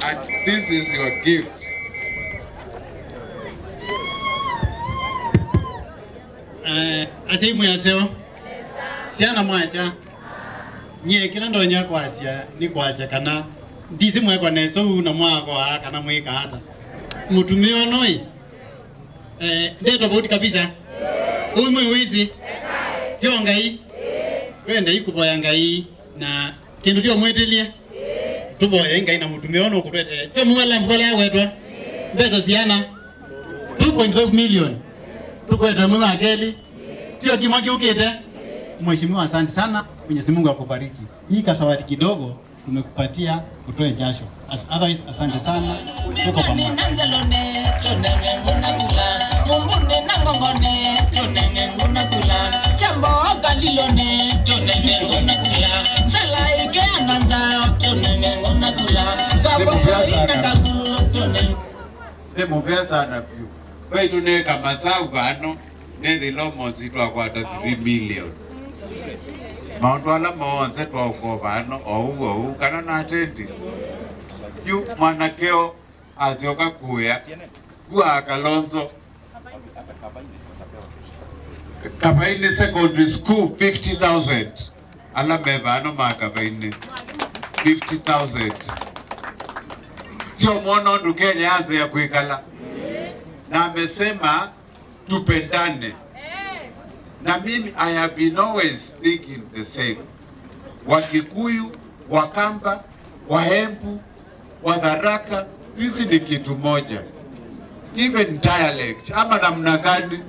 And this is your gift. Asimu yaseo siana mwacha nye kila ndonya kwasia ni kwasia kana ndisi mwekwa neso una mwako kana mwika hata mutumio noi ndio tofauti kabisa. Huyu mwe wizi tio ngai twende ikuboya ngai na kindu tio mwitilie tuboye ngai na mutumio no kutwete tio mwala mbola wetwa mbesa siana 2.5 million tukwetwe mwe wakeli tio kimwa kiukite. Mheshimiwa, asante sana. Mwenyezi Mungu akubariki. Hii kasawadi kidogo tumekupatia utoe jasho. Otherwise asante sana. Tuko pamoja. Ni sana pyu. Baitu ne kama sau bano ne dhilomo zitwa kwa 3 million. Maundu ala moonse twauko bano ou ou kana na tendi. Yu mwanakeo azioka kuya kuwa Kalonzo Kabaini Secondary School 50,000. Ala mebano ma Kabaini 50,000. Sio mwono ndu Kenya anze ya kuikala. Na amesema tupendane. Na mimi I have been always thinking the same. Wakikuyu, Wakamba, Wahembu, Wadharaka, sisi ni kitu moja. Even dialect ama namna gani?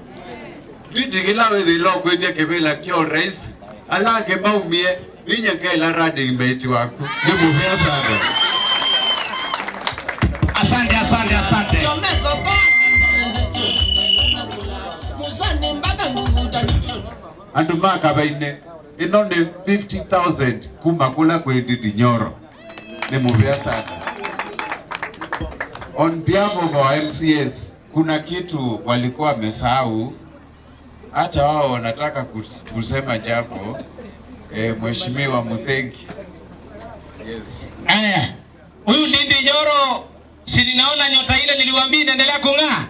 Nditigila wethilo kwetie kibila kio rais alake maumie ninyekela running mate waku. Ni muvea sana. Asante, asante, asante. Andu makabaine ino ni 50,000 kuma kula kwe Ndindi Nyoro. Ni muvea sana. On behalf of our MCS, kuna kitu walikuwa wamesahau, hata wao wanataka kusema jambo. Mheshimiwa Muthengi. Yes. Aya, huyu Ndindi Nyoro, si ninaona nyota ile niliwaambia inaendelea kung'aa.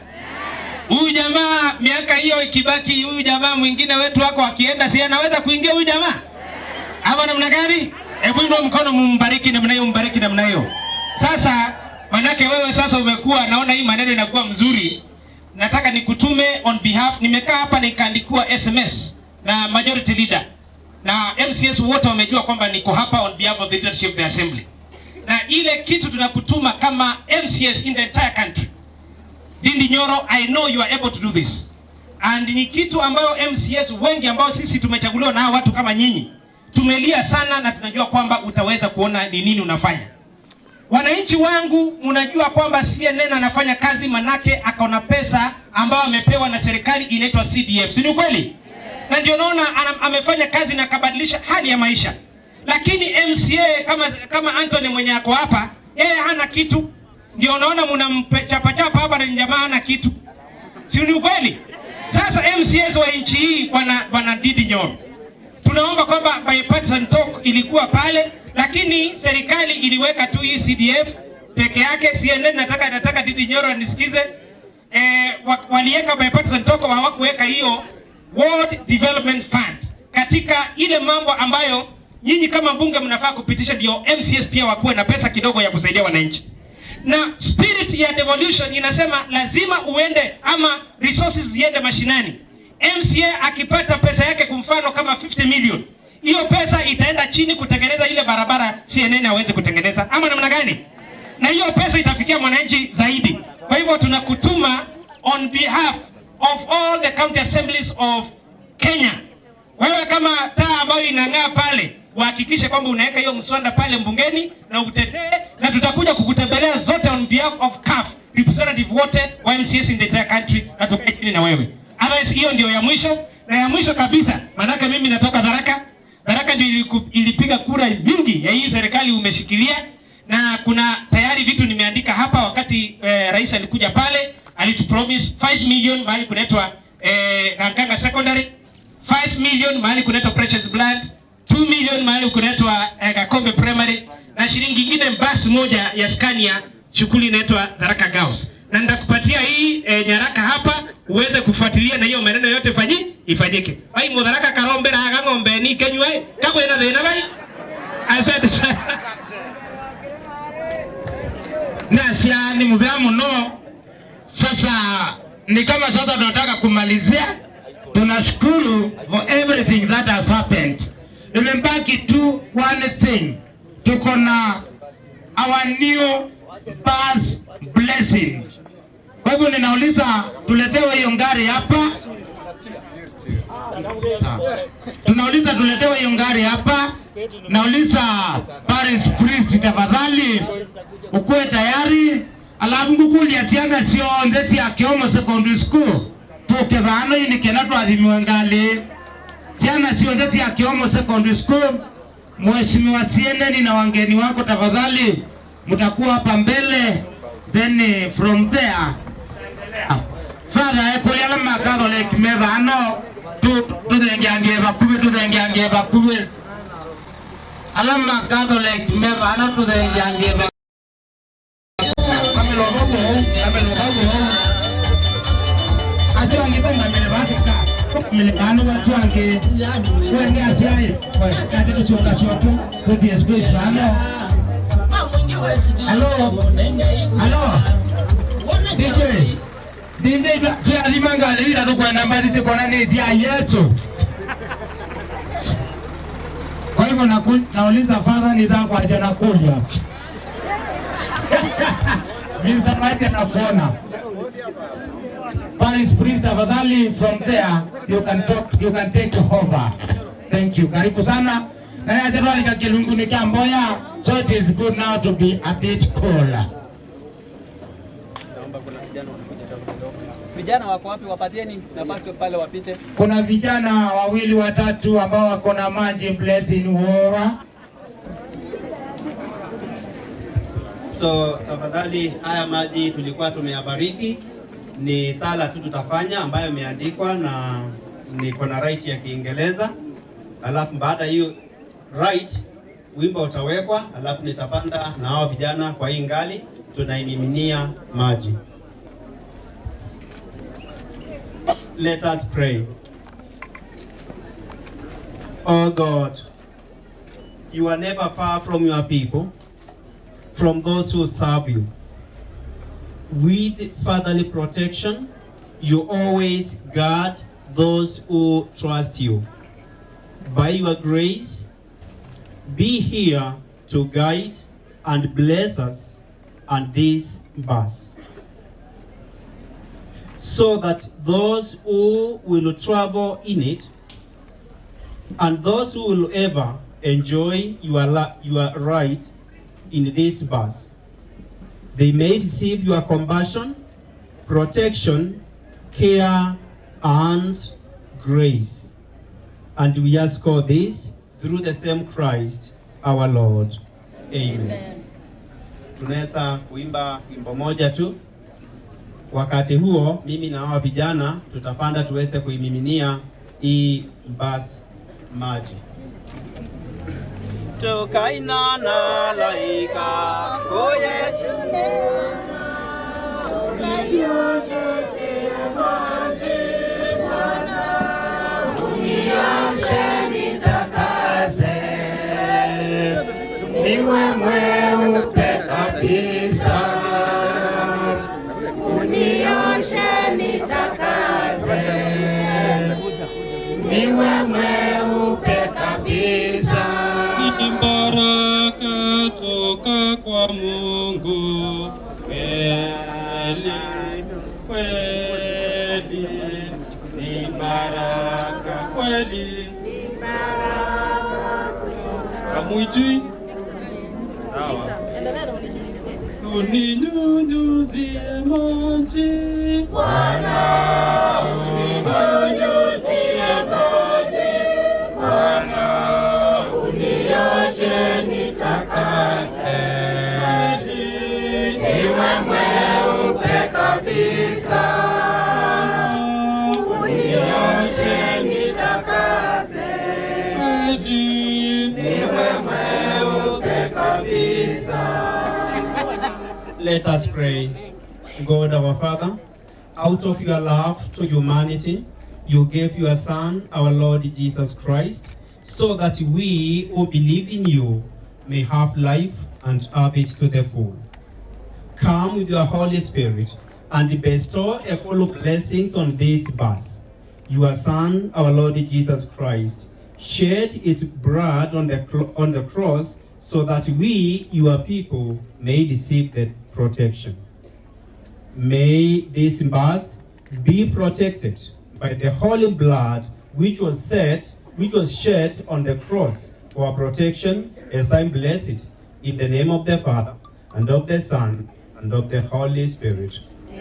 Huyu jamaa miaka hiyo ikibaki, huyu jamaa mwingine wetu wako akienda, si anaweza kuingia huyu jamaa? Ama namna gani? Hebu inua mkono mumbariki namna hiyo, mbariki namna hiyo. Sasa manake wewe sasa umekuwa, naona hii maneno inakuwa mzuri. Nataka nikutume on behalf, nimekaa hapa nikaandikiwa SMS na majority leader na MCS wote wamejua kwamba niko hapa on behalf of the leadership of the assembly. Na ile kitu tunakutuma kama MCS in the entire country. Ndindi Nyoro, I know you are able to do this. And ni kitu ambayo MCS wengi ambao sisi tumechaguliwa na watu kama nyinyi tumelia sana, na tunajua kwamba utaweza kuona ni nini unafanya. Wananchi wangu, mnajua kwamba CNN anafanya kazi manake akaona pesa ambayo amepewa na serikali inaitwa CDF, si ni kweli? Na ndio naona amefanya kazi na akabadilisha hali ya maisha. Lakini MCA kama Anthony mwenye ako hapa, yeye hana kitu. Ndio naona mnamchapa chapa hapa na jamaa hana kitu. Si ni kweli? Sasa MCAs wa nchi hii bwana Ndindi Nyoro, tunaomba kwamba bipartisan talk ilikuwa pale, lakini serikali iliweka tu hii CDF peke yake. CNN nataka Ndindi Nyoro anisikize. Waliweka bipartisan talk, hawakuweka hiyo World Development Fund katika ile mambo ambayo nyinyi kama bunge mnafaa kupitisha, ndio MCS pia wakuwe na pesa kidogo ya kusaidia wananchi. Na spirit ya devolution inasema lazima uende ama resources ziende mashinani. MCA akipata pesa yake kwa mfano kama 50 million, hiyo pesa itaenda chini kutengeneza ile barabara CNN hawezi kutengeneza, ama namna gani? Na hiyo pesa itafikia mwananchi zaidi. Kwa hivyo tunakutuma on behalf of all the county assemblies of Kenya. Wewe kama taa ambayo inang'aa pale, uhakikishe kwamba unaweka hiyo mswada pale mbungeni na utetee, na tutakuja kukutembelea zote on behalf of CAF representative wote wa MCS in the entire country, na tukae chini na wewe. Otherwise hiyo ndio ya mwisho, na ya mwisho kabisa, manake mimi natoka Tharaka. Tharaka ndio ilipiga kura mingi ya hii serikali umeshikilia, na kuna tayari vitu nimeandika hapa. Wakati rais alikuja pale alitupromise 5 million mahali kunaitwa Kankanga Secondary, 5 million mahali kunaitwa Precious Blood, 2 million mahali kunaitwa Gakombe Primary, na shilingi nyingine basi moja ya Scania Shughuli inaitwa Tharaka Girls. Na nitakupatia hii nyaraka hapa uweze kufuatilia na hiyo maneno yote ifanyike. Bai Mutharaka karombera aga ng'ombe ni kenywa kagwena thina bai. Asante sana. Nasia ni mubea muno. Sasa ni kama sasa tunataka kumalizia. Tunashukuru for everything that has happened. Imebaki tu one thing. Tuko na our new bus blessing. Kwa hivyo ninauliza tuletewe hiyo ngari hapa. Tunauliza tuletewe hiyo ngari hapa. Nauliza Paris Priest tafadhali ukuwe tayari. Alafu ngukulia ciana cionthe cia Kiomo Secondary School tuke vano ini kena twathimiwe ngali ciana cionthe cia Kiomo Secondary School. Mheshimiwa CNN na wangeni wako tafadhali mtakuwa hapa mbele, then from there Father ekuria ala Catholic me vano tuthengeangie vakuvi tuthengeangie vakuvi ala Catholic me vano tuthengeangie vakuvi. Hello, hello, DJ, DJ, tuyathima ngari ira tukwenda mbathi cikonanitie Yesu. Kwa hivyo nauliza Father ni za kwaja na kulia. Mr. Mike anakuona. Paris Priest tafadhali, from there you can talk, you can take over. Thank you. Karibu sana. Na acha kilungu ni Kamboya. So it is good now to be a bit cool. Vijana wako wapi? Wapatieni nafasi pale wapite. Kuna vijana wawili watatu ambao wako na maji blessing wora. So tafadhali, haya maji tulikuwa tumeyabariki, ni sala tu tutafanya ambayo imeandikwa na niko na right ya Kiingereza. Alafu baada hiyo right wimbo utawekwa, alafu nitapanda na hao vijana kwa hii ngali tunaimiminia maji. Let us pray. Oh God, you are never far from your people, from those who serve you. With fatherly protection, you always guard those who trust you. By your grace, be here to guide and bless us and this bus, so that those who will travel in it and those who will ever enjoy your ride in this bus, they may receive your compassion, protection, care, and grace. And we ask all this through the same Christ our Lord. Amen. Tunaweza kuimba wimbo moja tu. Wakati huo mimi na hawa vijana tutapanda tuweze kuimiminia hii bus maji. Tukaina na laika koye Niwe mweupe kabisa, unioshe nitakase, niwe mweupe kabisa. Ni baraka toka kwa Mungu, kweli kweli, ni baraka kweli. Hamuijui? Sawa. Uninyunyuzie maji Bwana, uninyunyuzie maji, Bwana, unioshe nitakase, niwe mweupe kabisa, unioshe nitakase, niwe mweupe kabisa. Let us pray. God our Father, out of your love to humanity, you gave your Son, our Lord Jesus Christ, so that we who believe in you may have life and have it to the full. Come with your Holy Spirit and bestow a full blessings on this bus. Your Son, our Lord Jesus Christ, shed his blood on the cross so that we, your people, may receive the protection. May this bus be protected by the holy blood which was shed on the cross for our protection, as I bless it, in the name of the Father, and of the Son, and of the Holy Spirit.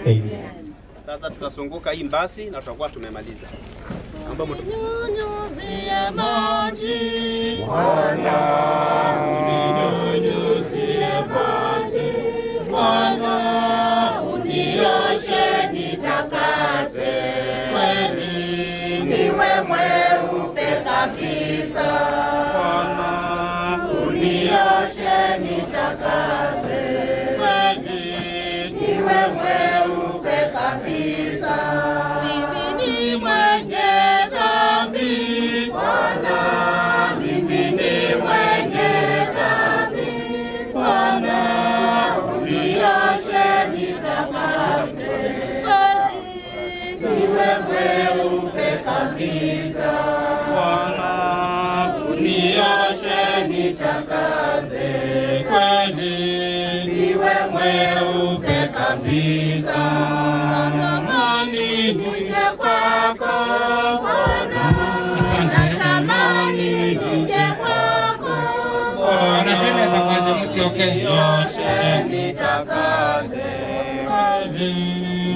Amen. Sasa tutazunguka hii basi na tutakuwa tumemaliza. Naomba uninyunyizie maji. Bwana, uninyunyizie maji. Bwana, unioshe nitakase. Kweli niwe mweupe kabisa. Bwana, unioshe nitakase. Kweli niwe mweupe kabisa. Mimi ni mwenye dhambi. Bwana, mimi ni mwenye dhambi. Bwana, unioshe nitakase. Kweli niwe mweupe kabisa. Bwana, unioshe nitakase. Kweli niwe mweupe kabisa. Natamani nije kwako Bwana, natamani nije kwako Bwana, unioshe nitakase. Kweli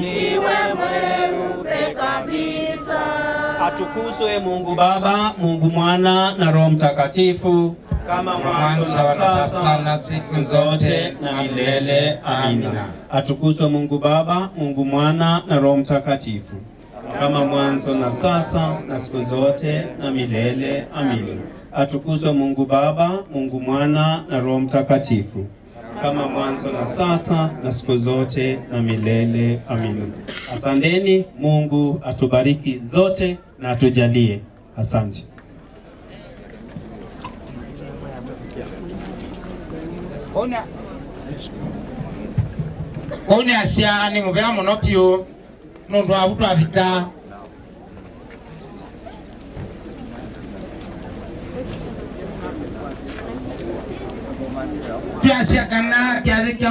niwe mweupe kabisa. Atukuzwe Mungu Baba, Mungu Mwana na Roho Mtakatifu, kama mwanzo na sasa na siku zote na milele. Amina. Atukuzwe Mungu Baba, Mungu Mwana na Roho Mtakatifu, kama mwanzo na sasa na siku zote na milele. Amina. Atukuzwe Mungu Baba, Mungu Mwana na Roho Mtakatifu, kama mwanzo na sasa na siku zote na milele. Amina. Asanteni. Mungu atubariki zote na atujalie. Asante. One asia ni mubea muno pio nundu wa butwabika Piasia kana kiathi kia